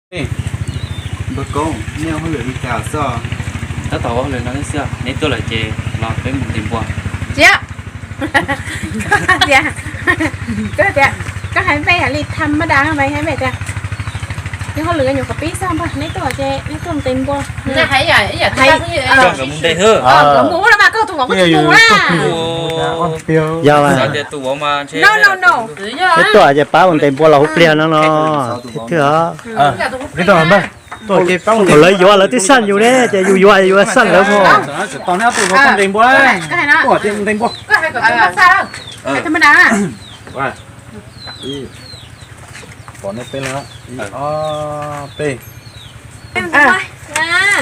Npawg Koob, nej ua hauj lwm li cas xwb? Tab tom ua hauj lwm no thiab xwb, neb tuaj lawm ces los peb mus ntes npua. Tsis, tias, koj tias, koj hais npe yam li tham ma das no mas hais npe tias, yog hauj lwm nyuam qhuav pib xwb npawg, neb tuaj ces neb tuaj mus ntes npua. Coj nkawd mus ntes xwb. Nkawd mus ua los mas koj tus vauv koj tsis mus na. Yog mas. No, no, no. Neb tuaj ces pab mus ntes npua los hauv pliag no no. Thiab os. Thaum lawv yuav lawv twb xaj yus ne, ces yus yuav yus xaj lawv mas. Pom nej peb no, ib, ob, peb.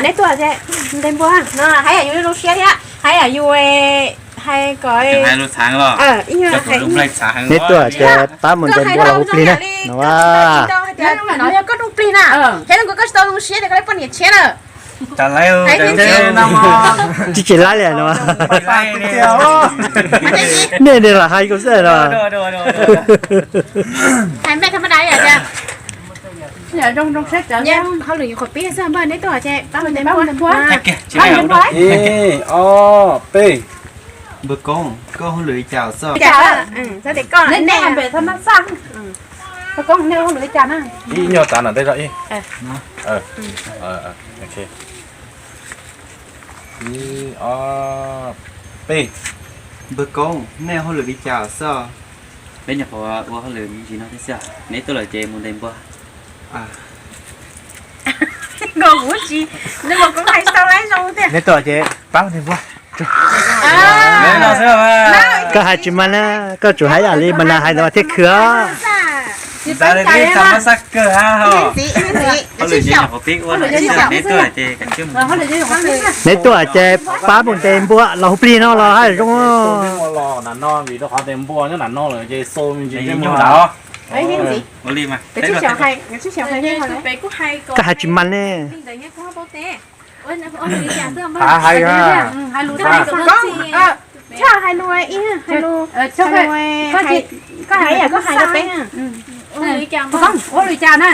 Neb tuaj ces ntes npua no hais yam yus zoo siab thiab hais yam yus hais kom, neb tuaj ces pab mus ntes npua los hauv plig na no. Yog koj rooj plig na, ces koj tsis tau zoo siab ces koj li poj niam tshiab na. Tsis tsis laib li no. Nej ne lam hais kuv xwb no. Hais npe tham ma das yom. Hauj lwm nyuam qhuav pib xwb npawg, neb tuaj ces pab mus ntes npua. Ib, ob, peb. Npawg Koob, koj hauj lwm li cas xwb? Neb hais npe tham ma das. Npawg Koob, nej hauj lwm li cas na? Ib nyuag tav no tej zaum ib. Ib, ob, peb. Npawg Koob, nej hauj lwm li cas xwb? Peb nyuam qhuav ua hauj lwm me ntsis no thiab xwb, neb tuaj lawm ces mus ntes npua. Npawg Koob, neb tuaj ces pab ntes npua. Koj hais tsis mag na, koj tsuas hais yam li mas nas hais ntawd mas thiaj khwv os. Neb tuaj ces pab mus ntes npua los hauv plig no los haj zoo. Koj hais tsis mag ne. Hais, hais. Koj hais lus, hais lus, koj hais yam koj hais rau peb. Ua li cas na?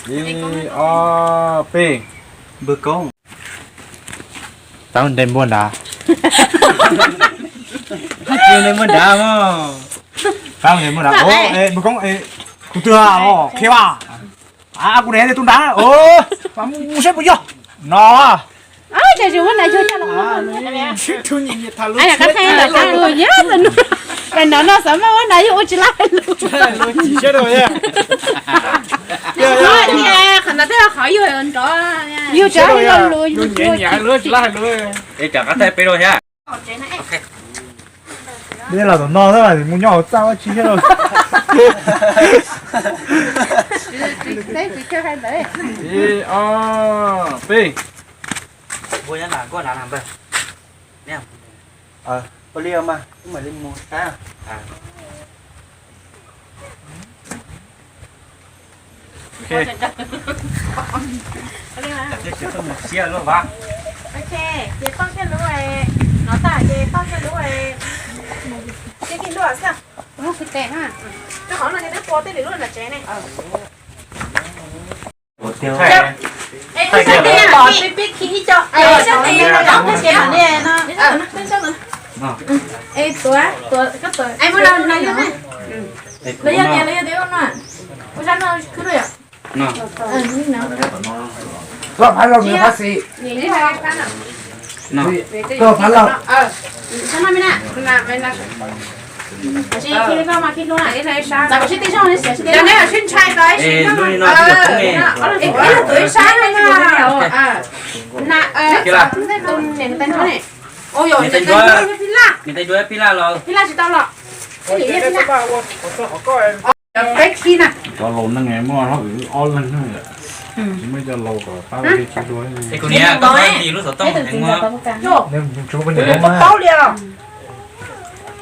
Ib, ob, peb. Npawg Koob, pab ntes npua nrad. Ntes npua nrad mog. Pab ntes npua nrad. Npawg Koob, kuv twg os, qhia, kuv ntes tus nrad, mus saib puas yog no. Ces ua na yug coj los, nyob no xav mas ua na yug ua tsis laj lus. Qhov no tej qhov yug nrov, yug tsis laj lus, yug tsis laj lus. Dej los tom no xwb, mus nyob hauv txaj ua tsis thiab lauj. Ib, ob, peb. Ua li mas wb mam li mus saib. Ok, ces toj thiaj lub, no tag ces toj thiaj lub, cia li luaj xwb. Rau qhov no ces twb tua tej lwm lub tom tsev ne. Peb khi na. Cov laus neej muaj hlob wb ob leeg na, tsis muaj cov laus kom pab ua dua. Tsis paub li os.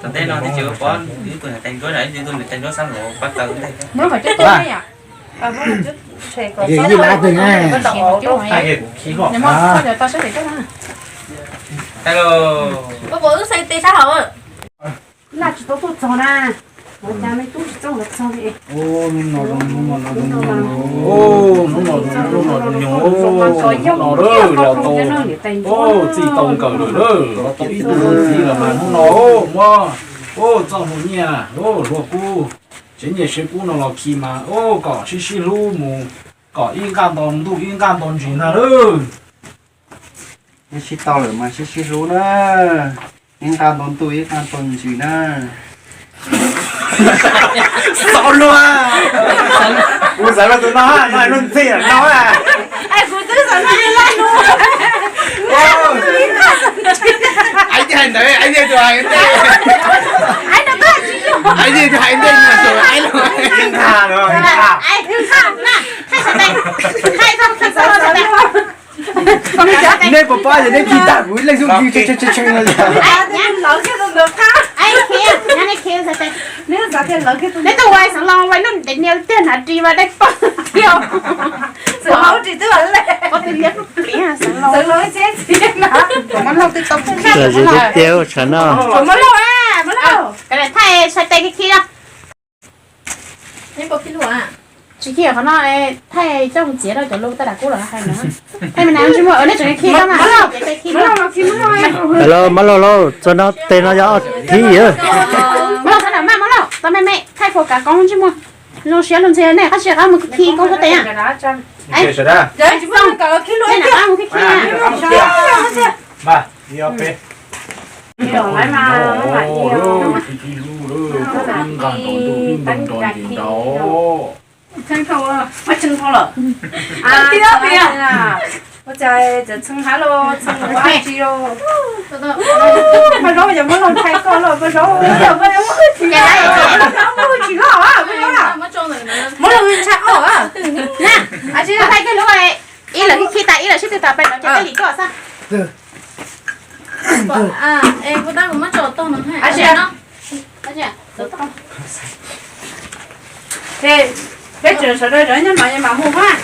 Tom ntej no twb tsis ua pov, ib tug niam tais ntsuab, ib tug niam tais ntsuab sab nraud pab taw ntej. Hello. Koj puas wb xaiv tes sab hauv? Laj tsis tau tuaj txog na. Hnub no, hnub no, hnub no, hnub no, hnub no, hnub no, los tau, txij tau nkawm lawm, los tau ib tug txiv lawm mas hnub no muab txoj hlua nyiaj, hlua kub, tsev nyiaj tsev kub no los khi mas kom sib sib hlub mus, kom ib nqaj nto ntuj ib nqaj nto ntsis ntag lauj. Nyob sib tau lawm mas sib sib hlub na, ib nqaj nto ntuj ib nqaj nto ntsis na. Xav luag, kuv xav luag tus no, no luag ntxhi no. Es kuv twb xav luag li laj lub. Aib thiaj hais ntawd, aib thiaj tus hais ntej. Aib no twb hais tsis yog. Aib thiaj tus hais ntej, aib los. Aib, aib, na, thaij xav tes, thaij thaij thaij xav tes. Nej puas paub yog nej khi tag kuv ib leeg xwb, tshee tshee tshee tshee no. Neb tuaj ua xeev laus ua lub ntev nias tiag hnav ris mas dai pog tiag. Xeev laus ris twb ua le. Ua tus nias pliv xeev laus. Tsis zis tiag tiag tshav no. Thaij sai tes khi khi na. Tsis khi qhov no, thaij coj mus txiav rau cov lus taj dam kub los hais no. Thaij me nas ntsej muag, nej tseem khi tau mas. Los, mab laug lauj, txog no tes no yog ob thib. Mab laug, txog no mas mab laug, tau me me, thaij focus koob ntsej muag. Zoo siab luag ntxhi nej qab tsis qab mus khi koob koj tes. Ua cas txawm txheej hab los txheej ua dab tsi os? Paj Zaub, yog muab loo ntshai koj los Paj Zaub. Muab loo ntshai koj. Ib lawv khi tas ib lawv sib tw tas pem no ces Tej Lis tuaj xwb. Peb tseem sawv daws nyob no mas mus mas.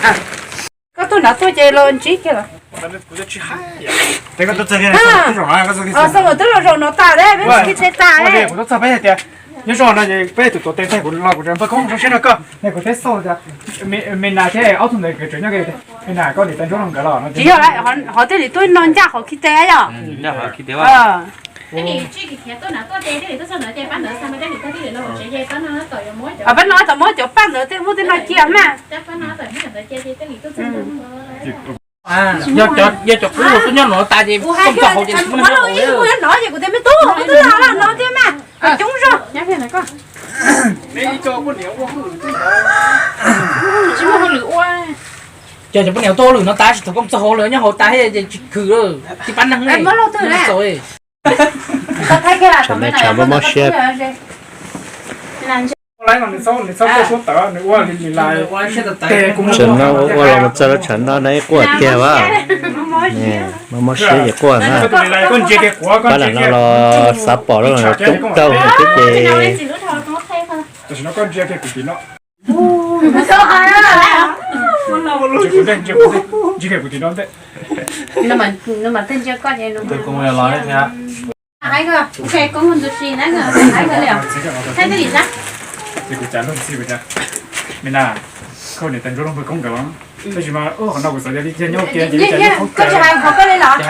Koj tuaj nrad tuaj ces los ntsib kiag los. Xav mas twb los zaum no tas, peb tsis khi tsheb tas. Nyob zoo no ces peb tus tuav tes kuv los kuv npawg koob zoo siab nrog koj, kuv teb xauj tias me nas thiab ob tug ntawd nkawd tseem nyob, me nas koj niam tais Ntsuab Loog nkawd los no. Tsis yog, ho Tej Lis tuaj no ncaj qhov khi tes yom. Peb no tau muab cov paj ntawd tej muab tej no cia mas. Yog cov kub tuaj nyob no tas ces koj txog hauv ces kuv no ces kuv tias me tub, kuv twb los no thiab mas coob zog. Tsis muaj hauj lwm ua. Cov cov poj niam tuaj hauj lwm no tas tsis thaum koj txog hauv lawm nyob hauv tas ces tsis khwm lawm tsis pab neeg ne. Txaus. Tsam no tshav mob mob siab. Tsam no ua los mus txog rau tshav no no ib quaj tiag as. Mob mob siab ces quaj na. Pab lam no los xav pom los coob rau thiab ces. Hais koj, ok, koob tus si na, hais koj li os. Thaij Tej Lis na. Ces kuv cas luag ntxhi kuv cas, me na, koj niam tais Ntsuab Loog npawg koob nkawd los, tab sis mas qhov no kuv xav tias li tiag nyob ua ke ces koj tsis hais qhov koj li los?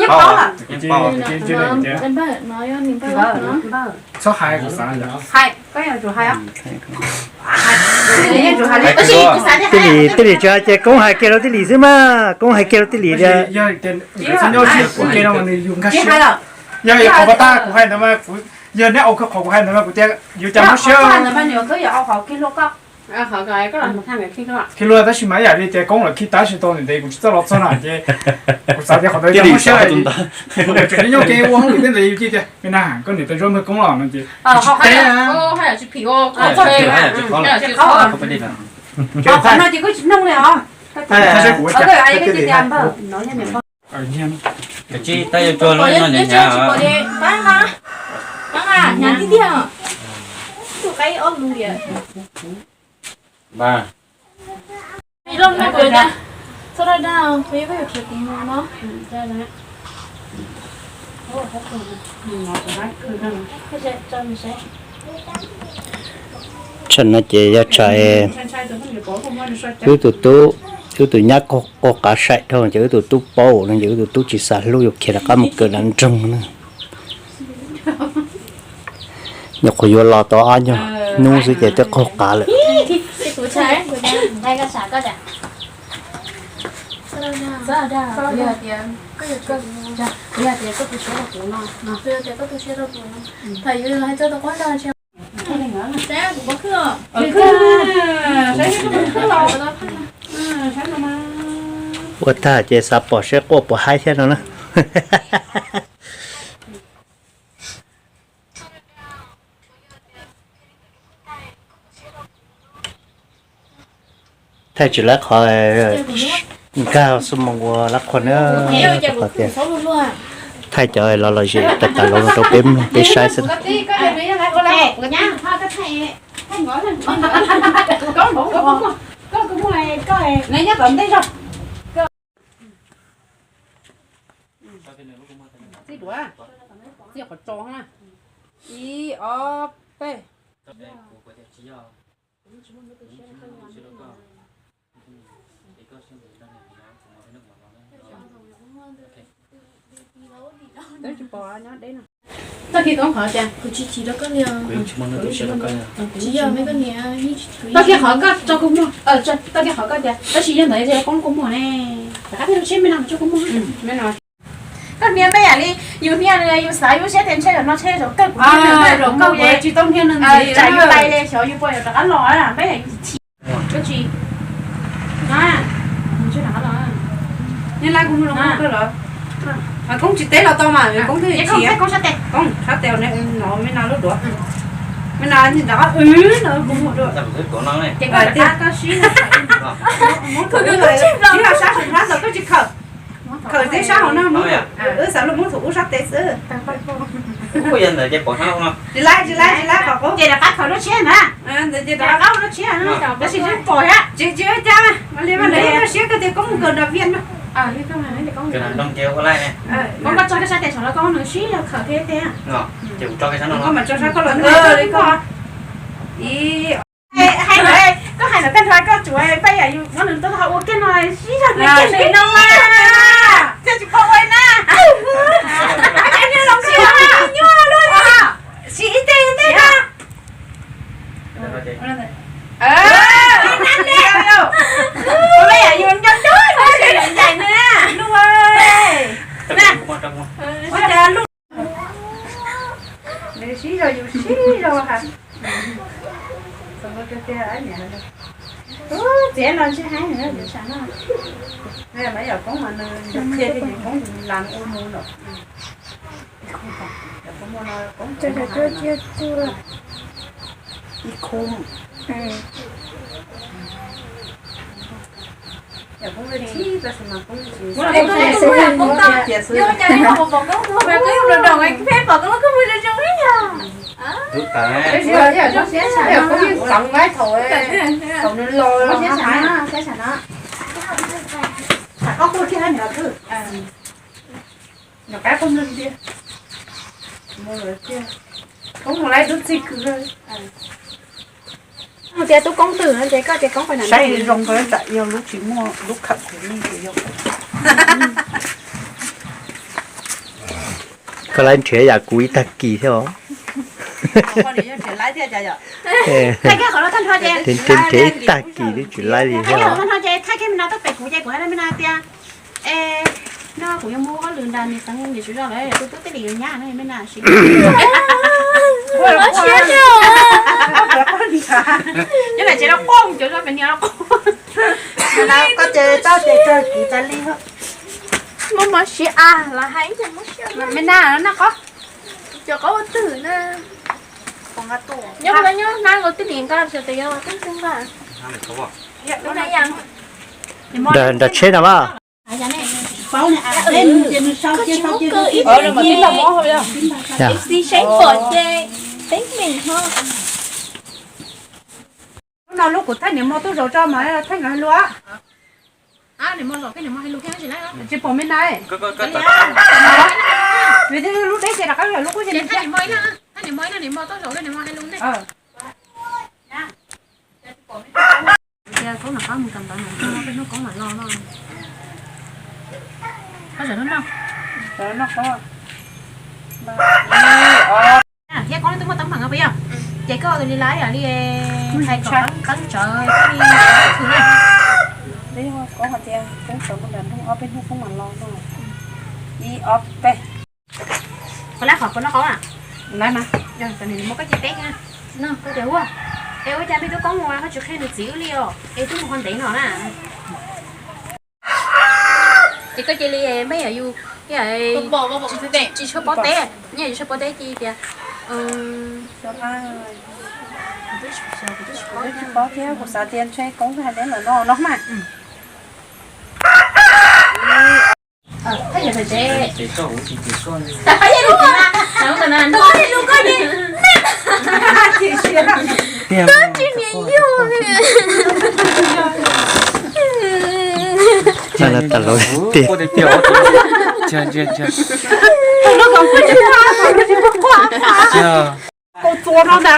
Yeej paub lawm. Txhob hais kuv xav. Tej Lis, Tej Lis tsis hais ces koob hais kiag rau Tej Lis xwb mas, koob hais kiag rau Tej Lis tias. Yog tias nws txhob nyob ua ke no mas nws yus nkag siab. Yog qhov pas tas kuv hais ntawd mas, yog neb au qhov kuv hais ntawd mas kuv tias yus cas mob siab. Khi luag tab sis mas ib yam li tias koob lawm khi tab sis tau ntev ntev kuv tsis txawj los txog na ces kuv xav tias qhov ntawd yog mob siab. Tseem nyob ua ke ua hauj lwm tej ntawd yus cia tias me na koj niam tais Ntsuab Loog npawg koob los no ces tsis teb. Qhov no ces koj tsis mloog li os. Kuv hnyav tiag tiag. Tsam no ces yog tsam wb tus tub, wb tus nyab qaug qav sai dhau ces wb tus tub paub no ces wb tus tub tsis xav hlub yuav khiav rov qab mus kawm nram nroog na. Nyuam qhuav yuav los tau ob nyuag hnub xwb ces twb qaug qav lawm. Ua tag ces xav pom seb quaj puas haib thiab no na. Thaij tsis laib qhov nkag xu moo ua lab qhua na, qhov tias thaij cov los lom zem tas tas los rau peb mloog peb saib xwb. Txij duav, txij qhov tso na. Ib, ob, peb. Twb tsis pom nyob deb no. Tag kis toob qhov tias, tag kis qhov koj tso kua muag, tag kis qhov koj tias tab sis yog ntawd yog poob kua muag ne, rov qab thiaj li tsheb me no mus tso kua muag. Koj hnia peb yam li yus hnia yus xav yus siab tias ntshe zaum no ntshe zaum kawg kuv, zaum kawg kuv tsis tau hnia nws ntxiv, tsam yus tais li xyov yus puas yuav rov qab los, peb yam yus chim. Koj tsis, ntshe rov qab los. Neb lab kua muag los kawg los? Koob tsis teb los tau mas Koob twb chim. Koob sab tes, Koob sab tes no me no lub duav. Me no rov qab no kua muag dua. Ces koj rov qab koj sib, sib sab saum hlab ntawd koj tsis khaws. Khaws tib sab hauv no, wb xav los muab thaum ub sab tes xwb. Tsis laib, tsis laib, tsis laib qhov qub. Ces rov qab khaws lub tshiab na. Ntawd ces rov qab lub tshiab, tab sis tsis pom thiab. Tsis, tsis ua cas, li mas lawv yeej muaj siab kawg tias koj mus kawm nram Viaj no. Koj tso koj sab tes saum los koj nws sib zog khaws thiab tiag. Koj mas tso sab koj los ntawd li koj. Ib, hais ntawd, koj hais ntawd tag nrho koj tsuav peb yam yus muab nws tuaj ua kiag no sib zog kiag li no mas. Thiaj tsis pom ua na. Nyuaj luaj li. Siv ib teg ntej na. Peb yam yus nco nco no sib zog ncaim na. Luj, ua cas luj. Nws sib zog yus sib zog ha. Txiav no ntshe heev, yam Koob mas nws qhia tias Koob las ua nus no. Nyuam qab Koob mus laib dub txij kwv. Tias tub Koob twg no ces koj tias Koob pais na. Saib zoo nkaus tsam yog lub tsis muaj lub khawm kuv yeej tias yog. Koj laib nrhiav yam kuv ib tag kis thiab os. Nrhiav ib tag kis twb tsis laib li thiab os. Thaij kiag me no tuaj pem kuv ces kuv hais rau me no tias, es, no kuv yuav mus ua hauj lwm nram niam xeev niam tswv zos lawm, tus tub tij li yuav nyab no me no siab. Nyob nram tsev no quaj, cov zos pem niam no quaj. Koj ces tau ces kawg kiv tas li. Muaj mob siab a los hais ib co mob siab me na no na qo. Cov qo ua twg na. Nyob nyob hnab nkaus tij li nqa sawv tes yog tub twg nqa. Nram tsheb no mas. Lub no lub kuv thaij niam mos tub zaum tso mas thaij nkawd hais lus. Tsis pom me na. Lub deb ces rov qab lub qub ces. Nim mo ib leeg, nim mo ib leeg, nim mo toj zaum, nim mo hais lus ntej. Tias koob rov qab mus kam ntawd, peb hnub koob mam los no. Koj tseem noj, tseem noj koob. Thiab koob twb muaj teeb meem puas yog? Ces koj tus li laiv yom li hais kom qeeb tsawv li. Koob hais tias koob tsawv mus nram nroog, ob peb hnub koob mam los no. Ib ob peb. Puas lab qhov puas noj koob a? Lab mas. Yog tau nws muab koj cia teb thiab. Koj tias ua, es ua cas peb tub koob mus koj tsis qhia nws txiv wb li os, es twb mus qhov ntev no na. Ces koj cia li, npeb yam yus, tsis tshua paub teb, nyob yus tshua paub teb cia tias, kuv twb tsis paub thiab, kuv xav tias ntshe koob hais neb lawm no no mas. Tag lawm tiag.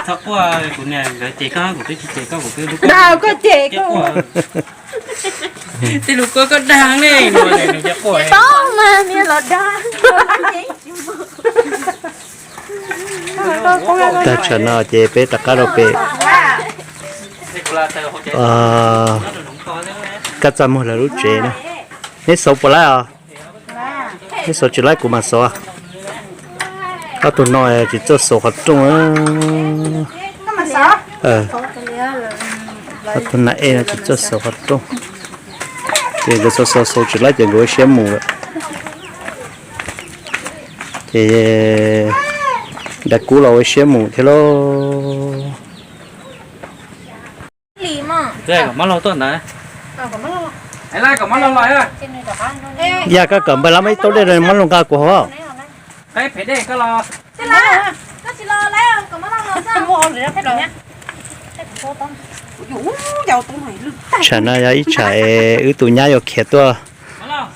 Txhob quaj, kuv niam nkawd cem koj, kuv twb tsis cem koj, kuv twb, koj cem koj. Tej lus koj, koj dag ne, nws cem koj. Tau mas niag los dag. Tag tsam no ces peb rov qab rau pem Kab Txaj Muag lawv lub tsev na. Neb xauv puas laib os? Neb xauv tsis laib kuv mam xauv. Ob tug no tsis txawj xauv qhov rooj. Ob tug nas ej no tsis txawj xauv qhov rooj. Ces nkawd xauv xauv xauv tsis laib ces nkawd ua siab mus lawm. Ces Dab Kub los ua siab mus thiab lauj. Kom Mab Laug tuaj ntawd. Kom Mab Laug los. Yog koj kom npawg Lab Mab ib tau dej rau Mab Laug nqa kuv hauv. Phev dej koj los. Tsam no yog ib tsam wb tus nyab yuav khiav tuaj,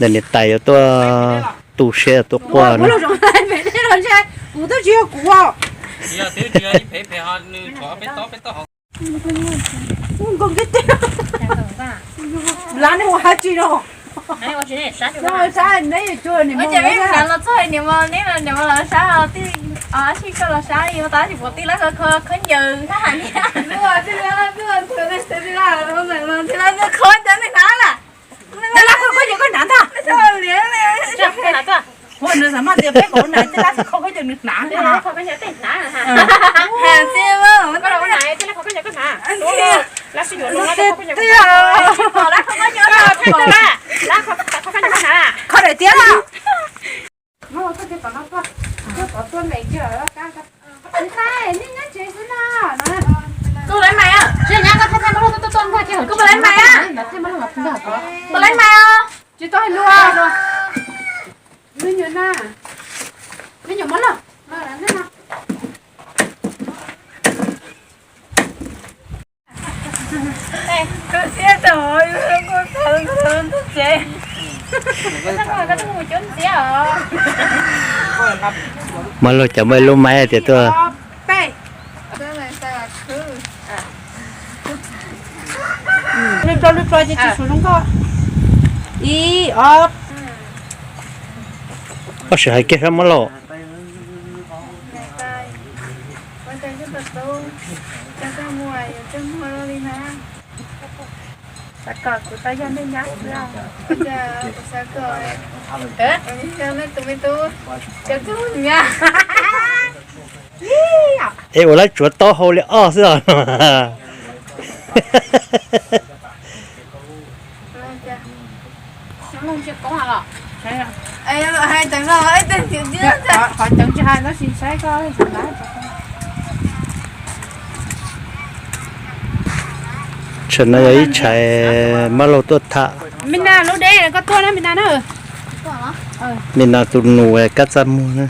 ntawm niam tais yuav tuaj tu siab tuaj quaj na. Kuv twb tsis yog kuv. Lab nej ua dab tsi no? Sab neb yuav cuag niam mos, neb los txog niam mos, neb los niam mos los sab, tij, sib koj los sab li, tab sis puas tij lab kho khaub ncaws thab ham niam. Tij lab kho khaub ncaws koj hnav ntag. Ua nws xav mas tias peb kom ua nas tij lab kho khaub ncaws nws hnav. Kho daim tiab na. Koj puas laiv mais? Koj puas laiv mais? Koj puas laiv mais os? Tsis tau hais lus. Me nyuam na, me nyuam Mab Laug. Mab Laug cov muaj ib lub maib tias tuaj. Ib ob. Koj sim hais kiag sab Mab Laug. Es ua lab tsuav taub hau li ob xwb os. Tsam no yog ib tsam Mab Laug tuaj tham. Me nas lub deb koj tuaj na me nas na. Me nas tus nus kab txaj muag na.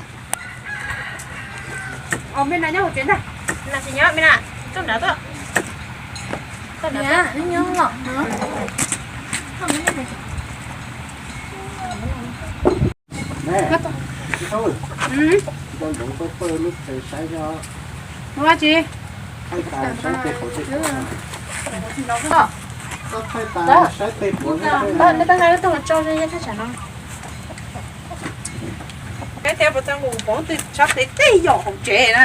Nco ntsoov tuaj pawj lub tsev saib xyov. Ua tsi? Thaij tas saib tej qhov tej qhov. Thaij tas saib tej qhov. Peb tau nqa lub tuaj los tso ze thaj tsam no. Peb tias puas tau nqus pov twg sab tes tej yom hauv tsev na.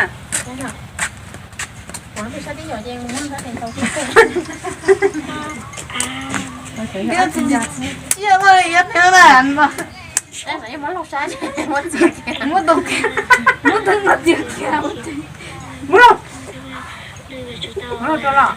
Cia ua li peb na. Muab tus, muab tus no txiav kiag. Muab los, muab los rau los.